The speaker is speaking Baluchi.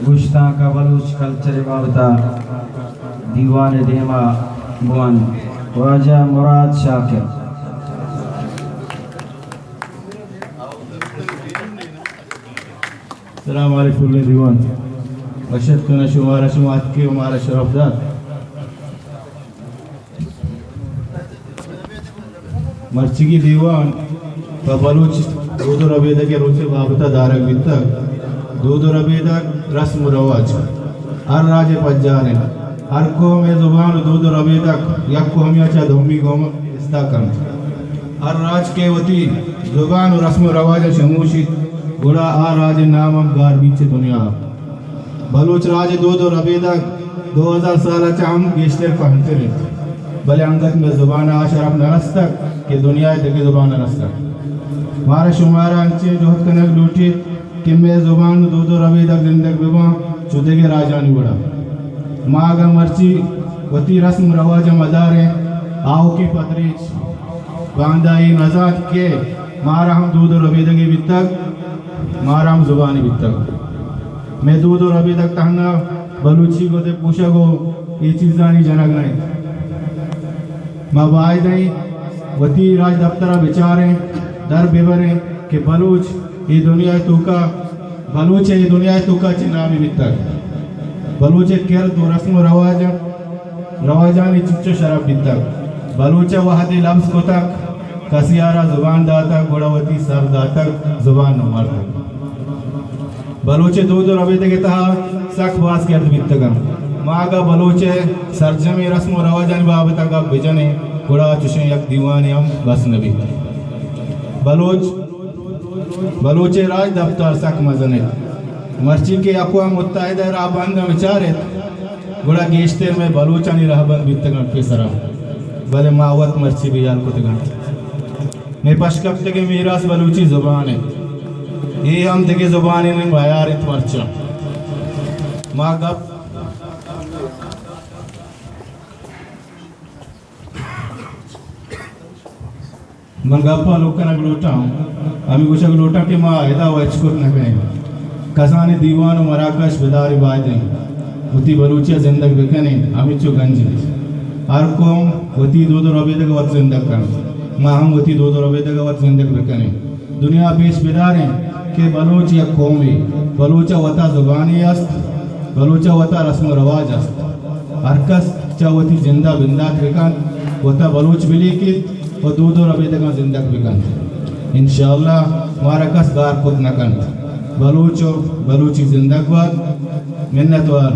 گشتانک ءَ بلوچ کلچر ءِ بابت ءَ دیوان ءِ دیما بوان واجہ مراد شاکر۔ سلام علیکم دیوان، وش اتک کناں شمارا، شما اتکے و مارا شرف دات۔ مرچیگی دیوان پہ بلوچ دود ءُ ربیدگ ءِ روچ ءِ بابت ءَ دارگ بیتگ۔ دود ءُ ربیدگ، رسم ءُ رواج ہر راج ءِ پجار انت۔ ہر قوم ءِ زبان ءُ دود ءُ ربیدگ یک قومے ءَ چہ دومی قوم ءَ استہ کنت۔ ہر راج کہ وتی زبان ءُ رسم ءُ رواج ءَ شموشیت، گڑا آ راج ءِ نام ہم گار بیت چہ دنیا ءَ۔ بلوچ راج ءِ دود ءُ ربیدگ دو ہزار سال ءَ چہ ہم گیشتر کوہنتر انت، بلے انگت مئے زبان ءَ آ شرپ نہ رستگ کہ دنیا ءِ دگہ زبان ءَ رستگ۔ مارا شمارا انچیں جہد کنگ لوٹیت کہ مئے زبان ءُ دود ءُ ربیدگ زندگ بہ باں چو دگہ راجانی وڑا۔ ما اگاں مرچی وتی رسم ءُ رواج ءَ مداریں، آؤکیں پدریچ باندا اے نزانت کہ مارا ہم دود ءُ ربیدگے بیتگ، مارا ہم زبانے بیتگ۔ مئے دود ءُ ربیدگ تہنا بلوچی گد ءِ پوشگ ءُ اے چیزانی جنگ نہ انت۔ ما باید ایں وتی راجدپتر ءَ بچاریں، در ببریں کہ بلوچ اے دنیا ءِ توکا، بلوچ ءِ اے دنیا ءِ توکا چے نامے بیتگ۔ بلوچ ءِ کرد ءُ رسم ءُ رواج رواجانی چنچو شرپ بیتگ۔ بلوچ ءَ وہدے لبز کتگ، کسے ءَ را زبان داتگ، گڑا وتی سر داتگ، زبان نہ مارتگ۔ بلوچ ءِ دود ءُ ربیدگ ءِ تہا سک باز کرد بیتگ انت۔ ما اگاں بلوچ ءِ سرجمیں رسم ءُ رواجانی بابت ءَ گپ بجنیں، گڑا چشیں یک دیوانے ہم بس نہ بیت۔ بلوچ بلوچ ءِ راجدپتر سک مزن انت۔ مرچی کہ اقوام متحدہ ءِ رہبنداں بچار ایت، گڑا گیشتر مئے بلوچانی رہبند بیتگ انت پیسرا، بلے ما وت مرچی بے ہیال کتگ انت۔ مئے پشکپتگیں میراث بلوچی زبان انت۔ اے ہم دگہ زبانانی میار انت۔ مرچاں ما گپ من گپ ءَ لک کنگ لوٹاں، ہمے گوشگ لوٹاں کہ ما ادا و ہچ کت نہ کنیں۔ کسانیں دیوان ءُ مراگش بدارے باید انت، وتی بلوچی ءَ زندگ بکنیں، ہمینچو گنج انت۔ ہر قوم وتی دود ءُ ربیدگ ءَ وت زندگ کنت، ما ہم وتی دود ءُ ربیدگ ءَ وت زندگ بکنیں۔ دنیا پیش بداریں کہ بلوچ یک قومے، بلوچ ءَ وتا زبانے است، بلوچ ءَ وتا رسم ءُ رواج است۔ ہر کس چہ وتی جند ءَ بندات بکنت، وتا بلوچ بلیکیت ءُ دود ءُ ربیدگاں زندگ بکنت۔ انشاءاللہ مارا کس گار کت نہ کنت۔ بلوچ ءُ بلوچی زندگ بات۔ منتوار۔